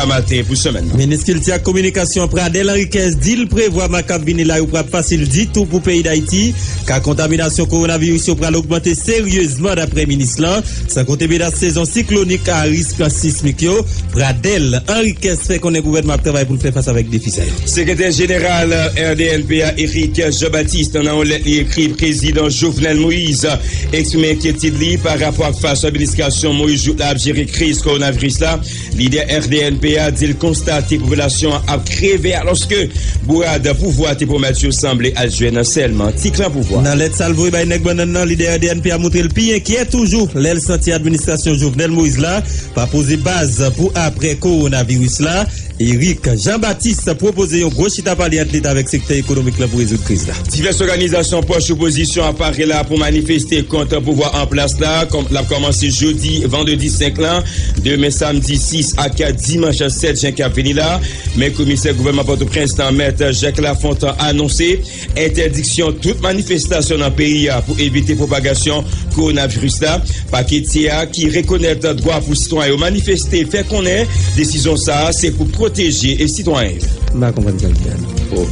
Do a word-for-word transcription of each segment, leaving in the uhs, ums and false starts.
Maten pou semèn nan. Minis Kilti ak Kominikasyon Pradel Henriquez di l prevwa mwa k ap vini la yo pral fasil ditou pou peyi Dayiti. Ka kontaminasyon kowonaviris yo pral ogmante seryezman, daprè minis lan, san konte menas sezon siklonik a risk sismik yo. Pradel Henriquez fè konnen gouvènman ap travay pou l fè fas avèk defi sa yo. Sekretè jeneral R D N P a, Eric Jean-Baptiste, nan yon lèt li ekri prezidan Jovenel Moïse, eksprime enkyetid li pa rapò ak fason administrasyon Moïse Jouthe la ap jere kriz kowonaviris la. Lidè R D N P a di l konstate popilasyon an ap kreve alòske bourad pouvwa te pwomèt yo sanble al jwenn sèlman ti klan pouvwa. Nan lèt sa l voye bay nèg bannann nan, lidè R D N P a montre l pi enkyè toujou lè l santi administrasyon Jovenel Moïse la pa poze baz pou apre kowonaviris la. Eric Jean-Baptiste pwopoze yon gwo chita pale ant leta avèk sektè ekonomik lan pou rezoud kriz la. Divès òganizasyon pwòch opozisyon ap pare la pou manifeste kont pouvwa an plas la. Kòm, l ap kòmanse jodi, vandredi senk lan, demen samdi sis ak dimanch sèt jen k ap vini la. Men komisè gouvènman Pòtoprens lan, Mèt Jacques Lafontant, anonse entèdiksyon tout manifestasyon nan peyi a pou evite pwopagasyon kowonaviris la. Paketye a, ki rekonèt dwa pou sitwayen yo manifeste, fè konnen desizyon sa a se pou pwoteje sitwayen yo. M pa konprann sa l di a non. Oh.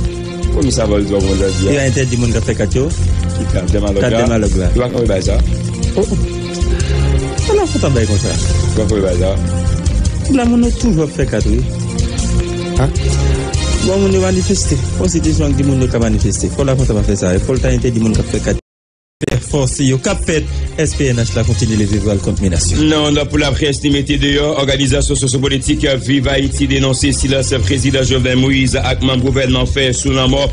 Premye sa vòl di w konn sa l di a. Yo entèdi moun k ap fè kat yo. Ki kat? Dèmalòg la. Kat dèmalòg la. Yo pa kanpe bay sa. Oh, oh. Ala fòt ap bay konsa. Yo pa kanpe bay sa. Tout la moun yo toujou ap fè kat, wi. Ha? Bon, moun yo manifeste. Konstitisyon an di moun yo ka manifeste. Fò la fòt ap fè sa. Fò l ta entèdi moun k ap fè kat. Fè fòse yo k ap fèt, S P N H la kontinye leve vwa l kont menas yo. Nan nòt pou laprès li mete deyò, òganizasyon sosyopolitik Viv Ayiti denonse silans prezidan Jovenel Moïse ak manm gouvènman fè sou lanmò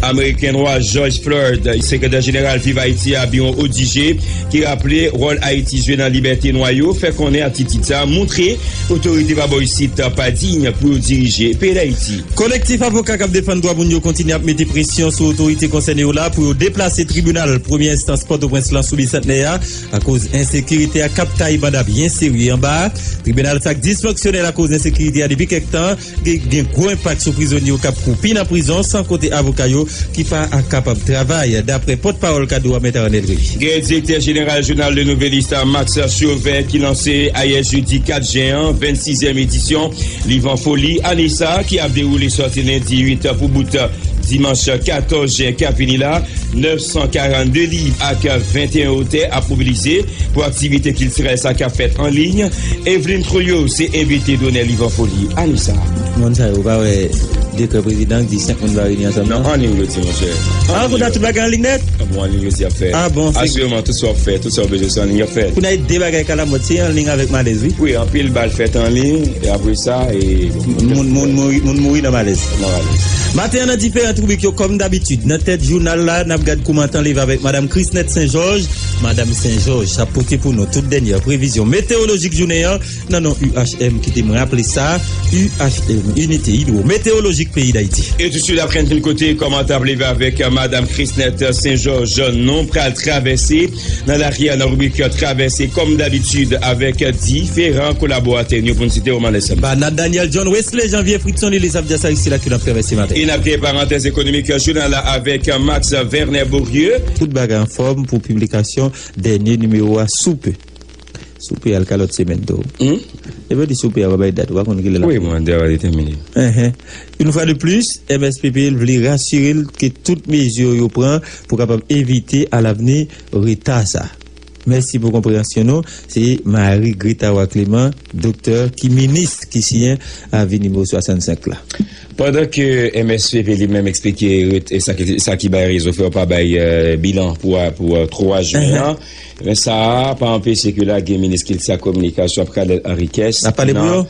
ameriken nwa George Floyd. Sekretè jeneral Viv Ayiti a, Biron Odigé, ki raple wòl Ayiti jwe nan libète nwa yo, fè konnen atitid sa a montre otorite pa bò isit pa diy pou yo dirije peyi Dayiti. Kolektif avoka k ap defann dwa moun yo kontinye ap mete presyon sou otorite konsène yo la pou yo deplase tribinal premye enstans Pòtoprens lan sou Bisantnè a akoz ensekirite a k ap taye banda byen serye anba a. Tribinal sa k disfonksyonèl akoz ensekirite a depi kèk tan, gen, gen gwo enpak sou prizonye yo k ap kwoupi nan prizon, san konte avoka yo ki pa kapab travay, daprè pòtpawòl kado a, Mèt Arnel Rémy. Gen direktè jeneral jounal Le Nouvelliste, Max Chauvin, ki lanse ayè jedi kat jen an vennsizyèm edisyon Liv an Foli ane sa a, ki ap dewoule sòti lendi uit pou bout dimanch katòz jen k ap vini la. Nèf san karannde liv ak venteyen otè ap mobilize pou aktivite kiltirèl sa k ap fèt an liy. Evelyn Trujillo se envite donè Liv an Foli ane sa a. Moun sa yo pa wè dekrè prezidan ki di senk moun va reyini ansanm nan? Nan, an liy yo di, monchè. Ah, kounye a tout bagay an liy nèt? Ah, bon, an liy yo di ap fèt. Ah, bon, se... Asirman, tout sa w ap fè, tout sa w bezwen, se an liy y ap fèt. Kounye a, e de bagay k al anmòd, se an liy avèk malèz, wi. Wi, anpil bal fèt an liy, e apre sa, e, bon, moun, moun mouri, moun mouri nan malèz. Nan malèz. Maten an, nan diferan ribrik yo, kòm dabitid, nan tèt jounal la, n ap gad kouman tan leve avèk Madam Chrisnette Saint-Georges. Madam Saint-Georges ap pote pou nou tout dènyè previzyon metewolojik jounen an. Nan non U H M, kite m raple sa, U H M, Inite Idwo Metewolojik Peyi Dayiti. E tousuit, apre n fin kote kòman tan ap leve avèk Madam Chrisnette Saint-Georges, nou pral travèse nan lari a, nan ribrik Travèse, kòm dabitid, avèk diferan kolaboratè n yo, pou n site yo, Manlè Sèm. Banad Daniel, John Wesley, Janvier, Fritson, Lili, sa vle di sa isi la ke n ap travèse maten. E n ap gen parantèz ekonomik jounal la avèk Max Vernet Beaulieu. Tout bagay anfòm pou piblikasyon dènye nimewo a sou pe. Soupe a, l ka lòt semèn tou. Hmm? Depi w di soupe a, w pa bay dat, w pa konn kilè l ap... Wi, mwen, deja w detèmine. Enhen. Une fois de plus, M S P P vle rasire l ke tout mezi yo pran pou kapab evite alavni reta sa. Mèsi pou konpreyansyon nou. Se Marie Gretaroy Clément, doktè, ki minis, ki siyen avi nimewo swasannsenk la. Pandan ke M S P P li menm eksplike ret-, e sa ki, sa ki bay rezon fè yo pa bay, euh, bilan pou, pou, euh, twa jen an, men sa a pa anpeche ke la gen minis kilti ak kominikasyon, Pradel Henriquez. L ap pale pou yo?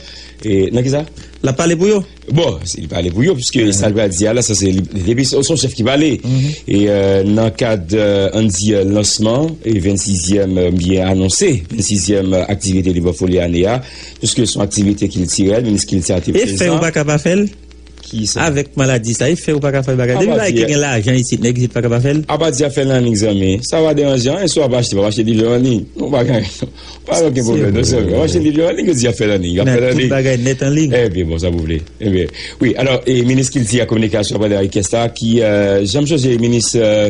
E, nan ki sa? L ap pale pou yo? Bon, si li pale pou yo, piske sa l pral di a la, sa se li, depi se, se yon chèf ki pale. E, euh, nan kad, euh, ann di, euh, lansman, e vennsizyèm, euh, byen anonse, vennsizyèm, euh, aktivite Liv an Foli ane a, piske se yon aktivite kiltirèl, minis kilti a te prezan. E fè yo pa ka pa fè l? Ki sa? Avèk maladi sa, e fè ou pa ka fè bagay. Depi bagay ki gen lajan isit, nèg isit pa ka pa fè l. Apa di afè nan liy, zanmi. Sa pa deranje anyen si w ap achte, w ap achte liv yo an liy. Nou pa gen, pa gen okenn pwoblèm non, zanmi. W ap achte liv yo an liy, yo di afè nan liy. Afè nan liy. Tout bagay nèt an liy. Ebyen, bon, sa pou vle. Ebyen, wi, alò, e, minis kilti ak kominikasyon, Pradel Henri Quest la, ki, euh, jan m sonje, minis, euh,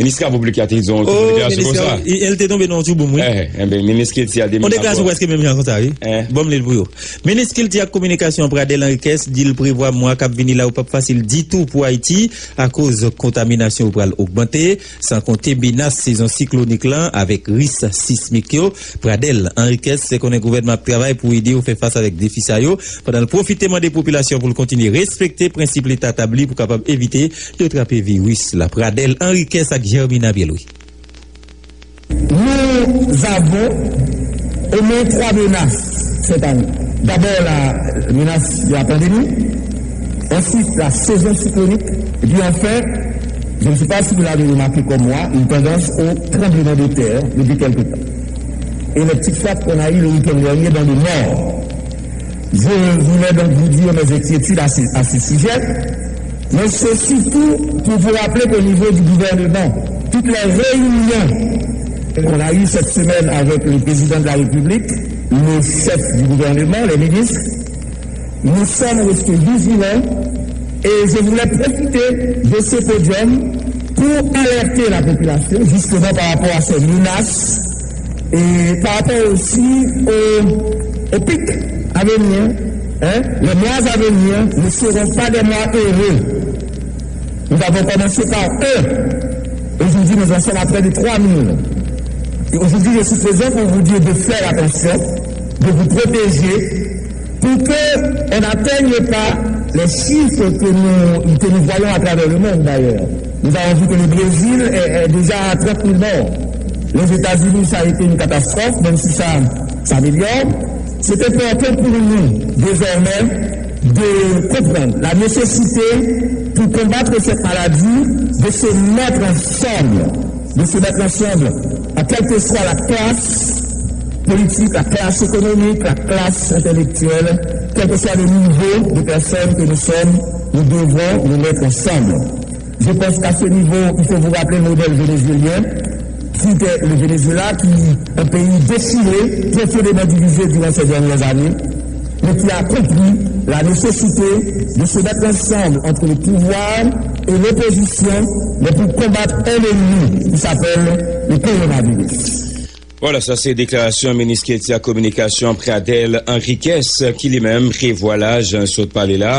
minis travo piblik la te di yon ti deklarasyon konsa. Oh, minis, e, e, l te tonbe nan yon tchouboum, wi. Eh, eh, enben, minis kilti a demen. Yon deklarasyon prèske menm jan konsa, wi. Eh. Bon, m li l pou yo. Minis kilti ak kominikasyon Pradel Henri Quest di l prevwa mwa k ap vini la yo p ap fasil ditou pou Ayiti akoz kontaminasyon yo pral ogmante, san konte menas sezon siklonik lan avèk risk sismik yo. Pradel Henri Quest fè konnen gouvènman ap travay pou ede yo fè fas avèk defi sa yo, pandan l pwofite mande popilasyon pou l kontinye respekte prensip leta tabli pou kapab evite yo trape viris la. Pradel Henri Quest ak Germina Pierre-Louis. Nous avons au moins trois menaces cette année. D'abord, la menace de la pandémie, ensuite la saison cyclonique, et puis enfin, je ne sais pas si vous l'avez remarqué comme moi, une tendance au tremblement de terre depuis quelque temps. Et les petites frappes qu'on a eues le week-end dernier dans le nord. Je voulais donc vous dire mes inquiétudes à ce, à ce sujet, mais c'est surtout pour vous rappeler qu'au niveau du gouvernement, toutes les réunions qu'on a eues cette semaine avec le président de la République, le chef du gouvernement, les ministres, nous sommes restés vigilants et je voulais profiter de ce podium pour alerter la population justement par rapport à ces menaces et par rapport aussi au, au pic à venir, hein, les mois à venir ne seront pas des mois heureux. Nous avons commencé par un. Aujourd'hui, nous en sommes à près de trois mille. Et aujourd'hui, je suis présent pour vous dire de faire attention, de vous protéger, pour que on n'atteigne pas les chiffres que nous, que nous voyons à travers le monde d'ailleurs. Nous avons vu que le Brésil est, est déjà à trente mille morts. Les États-Unis, ça a été une catastrophe, même si ça s'améliore. C'est important pour nous, désormais, de comprendre la nécessité, pour combattre cette maladie, de se mettre ensemble, de se mettre ensemble, à quelle que soit la classe politique, la classe économique, la classe intellectuelle, quel que soit le niveau de personnes que nous sommes, nous devons nous mettre ensemble. Je pense qu'à ce niveau, il faut vous rappeler le modèle vénézuélien, qui était le Venezuela, qui, un pays déchiré, profondément divisé durant ces dernières années, mais qui a compris la nécessité de se mettre ensemble entre le pouvoir et l'opposition, mais pour combattre un ennemi qui s'appelle le coronavirus. Vwala, sa se deklarasyon minis kilti ak kominikasyon Pradel Henriquez, ki li menm prevwa la, jan sot pale la,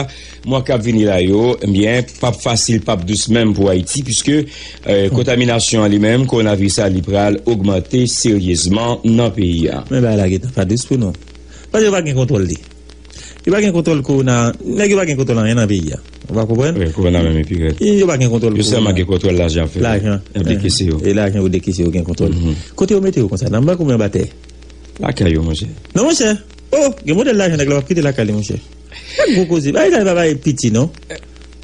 mwa k ap vini la yo, ebyen, p ap fasil, p ap dous menm pou Ayiti, piske, eh, kontaminasyon an li menm, kowonaviris la, li pral ogmante seryezman nan peyi a. Men bagay la gentan pa dous pou nou. Paske yo pa gen kontwòl li. Yo pa gen kontwòl kowona, nèg yo pa gen kontwòl anyen nan peyi a. Ou pa konprann? Wi, kowona menm epi rèd. Yo pa gen kontwòl kowona. Yo sèlman gen kontwòl lajan fè. Lajan. Enplike se yo. E lajan yo dekese yo gen kontwòl. Mhm. Kote yo mete yo konsa? Nan bank oubyen anba tè? Lakay yo, monchè. Non, monchè. Oh, gen modèl lajan nèg la p ap kite lakay li, monchè. Sa gwo koze. Bagay sa pa bagay piti, non.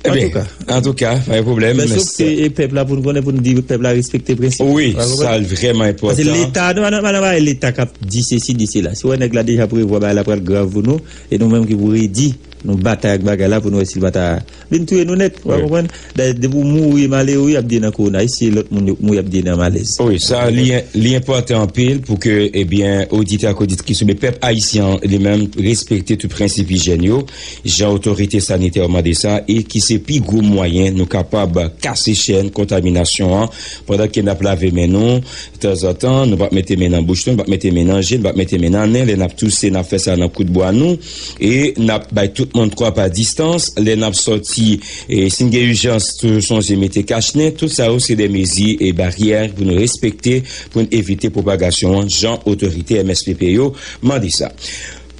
Antouka. Antouka, pa gen pwoblèm. Men sòf ke e pèp la pou n konnen, pou n di pèp la respekte prensip. Wi, sa vrèman enpòtan. Paske Leta, nou pa nan, pa nan bagay Leta k ap di sesi, di sela. Si w wè nèg la deja prevwa bagay la pral grav pou nou, e nou menm ki pou redi, nou batay ak bagay la pou nou wè si l pa ta vin touye nou nèt, ou pa konprann? Dayè, depi w mouri malere, y ap di nan kowona, e si lòt moun yo mouri, y ap di nan malèz. Wi, sa li, li enpòtan anpil pou ke, ebyen, oditè ak oditris oubyen pèp ayisyen an li menm respekte tout prensip ijyèn yo, jan otorite sanitè yo mande sa, e ki se pi gwo mwayen nou kapab kase chèn kontaminasyon an, pandan ke n ap lave men nou tanzantan, nou p ap mete men nan bouch nou, nou p ap mete men nan je, nou p ap mete men nan nen, lè n ap touse, n ap fè sa nan kout bwa nou, e n ap bay tout moun twa pa distans, lè n ap sòti, e si n gen ijans, toujou sonje mete kach nen, tout sa yo se de mezi e baryè pou nou respekte, pou n evite pwopagasyon an, jan otorite M S P P yo mande sa.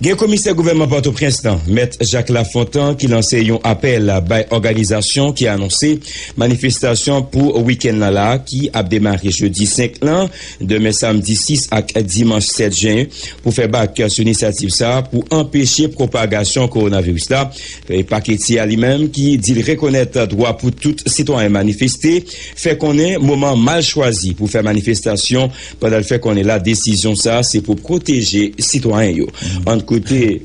Gen komisè gouvènman Pòtoprens lan, Mèt Jacques Lafontant, ki lanse yon apèl bay òganizasyon ki anonse manifestasyon pou wikenn nan la, ki ap demare jedi senk lan, demen samdi sis ak dimanch sèt jen, pou fè bak sou inisyativ sa a pou anpeche pwopagasyon kowonaviris la. E paketye a li menm, ki di l rekonèt dwa pou tout sitwayen manifeste, fè konnen moman mal chwazi pou fè manifestasyon, pandan l fè konnen la desizyon sa a se pou pwoteje sitwayen yo. Ann Koute,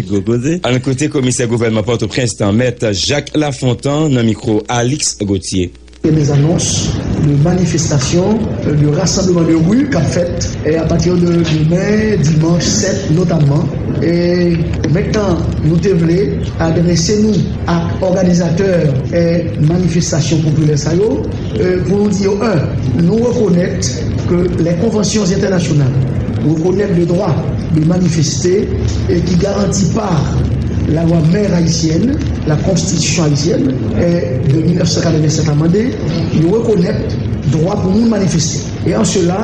gwo koze. Ann koute komisè gouvènman Pòtoprens lan, Mèt Jacques Lafontant, nan mikwo Alix Gauthier. Des annonces de manifestation, euh, de rassemblement de rue k ap fèt, eh, à partir de demain, dimanche sept notamment. E menm tan nou te vle adrese nou ak òganizatè, eh, manifestasyon popilè sa yo, eh, pou nou di yo, un, nou rekonèt ke les conventions internationales reconnaître le droit de manifester et qui garantit par la loi mère haïtienne, la constitution haïtienne, eh, de mil nèf san katrevennsèt amande, yo rekonèt dwa pou moun manifeste. E an sela,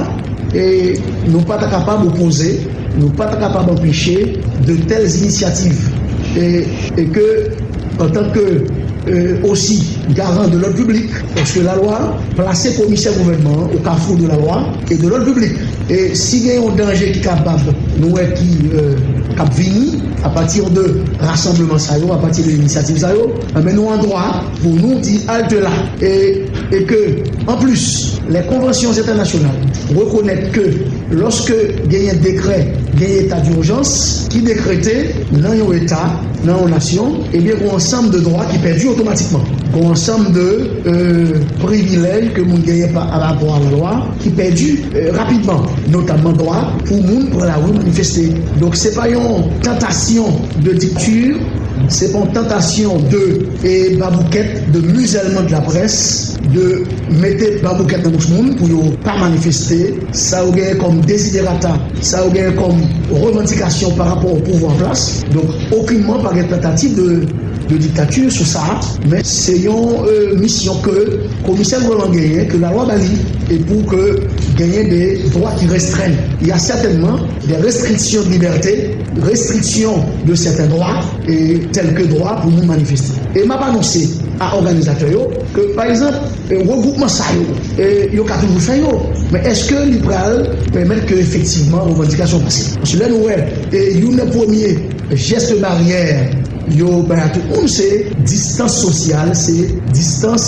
eh, nou pa ta kapab opoze, nou pa ta kapab anpeche de tèl inisyativ. E, e ke, antanke, eh, osi garan de lòd piblik, paske lalwa plase komisè gouvènman an o kafou de lalwa e de lòd piblik. E si gen yon danje ki kapab, nou wè ki, eh, k ap vini apati de rasanbleman sa yo, apati de inisyativ sa yo, enben nou an dwa pou nou di halte la. E, e ke, anplis, les conventions internationales reconnaître que lorsque genyen dekrè, genyen eta dijans ki dekrete nan yon eta, nan yon nasyon, ebyen, gen yon ansanm de dwa ki pèdi otomatikman. Gen yon ansanm de, euh, privilèj ke moun genyen pa, pa rapò a lalwa ki pèdi, euh, rapidman, notamman dwa pou moun pran lari manifeste. Donk, se pa yon tantasyon de dikti, se pa yon tantasyon de, e, baboukèt, de musellement de la presse, de mete baboukèt nan bouch moun pou yo pa manifeste, sa yo genyen kòm desiderata, sa yo genyen kòm revandikasyon pa rapò o pouvwa an plas. Donk, okenman pa gen tantativ de, de diktati sou sa, men se yon, euh, misyon ke komisè gouvènman genyen, ke lalwa ba li, e pou ke genyen de dwa ki restrenn. Il y a certainement des restrictions de liberté, restriction de certains droits, e tèl ke dwa pou moun manifeste. E m ap anonse a òganizatè yo ke, pa egzanp, e, regwoupman sa yo, e, yo ka toujou fè yo. Men èske li pral pèmèt ke efektivman revandikasyon pase? Paske lè nou wè, e, youn nan premye jès baryè yo bay a tout moun, se distans sosyal, se distans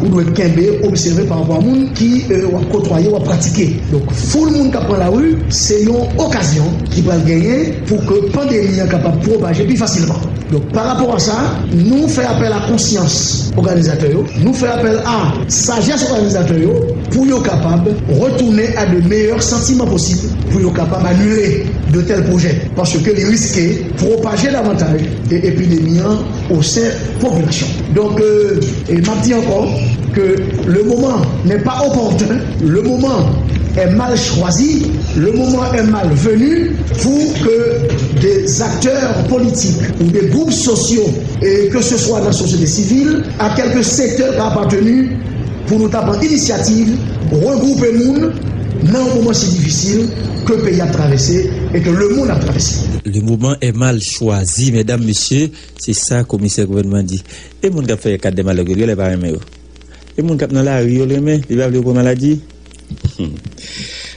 ou dwe kenbe, obsève pa rapò a moun ki, e, w ap kotwaye, w ap pratike. Donk, foul moun k ap pran lari, se yon okazyon ki pral genyen pou ke pandemi an kapab pwopaje pi fasilman. Donk, pa rapò a sa, nou fè apèl a konsyans òganizatè yo, nou fè apèl a sajès òganizatè yo pou yo kapab retounen a de meyè santiman posib, pou yo kapab anile de tèl pwojè, paske li riske pwopaje davantaj e epidemi an o sen popilasyon. Donk, euh, e m ap di ankò ke le moment n'est pas opportun, le moment est mal choisi, le moment est malvenu pour que des acteurs politiques ou des groupes sociaux, et que ce soit dans la société civile, à quelque secteur ka apateni, pou nou ta pran inisyativ, regwoupe moun nan yon moman si difisil ke peyi ap travèse e ke lemonn ap travèse. Le moment est mal choisi, medam, mesye, se sa komisè gouvènman di. E moun k ap fè kat de malè yo, yo lè pa renmen yo. E moun k ap nan lari yo renmen, li pa vle yo pran maladi.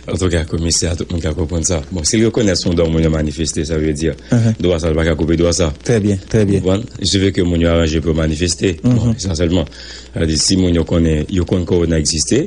Antouka, komisè a, tout moun ka konprann sa. Bon, si l rekonèt se yon dwa moun yo manifeste, sa vle di, dwa sa, l pa ka koupe dwa sa. Trè byen, trè byen. Ou konprann? Je veux que moun yo aranje pou yo manifeste. Bon, esansyèlman. Sa vle di, si moun yo konnen, yo konn kowona egziste,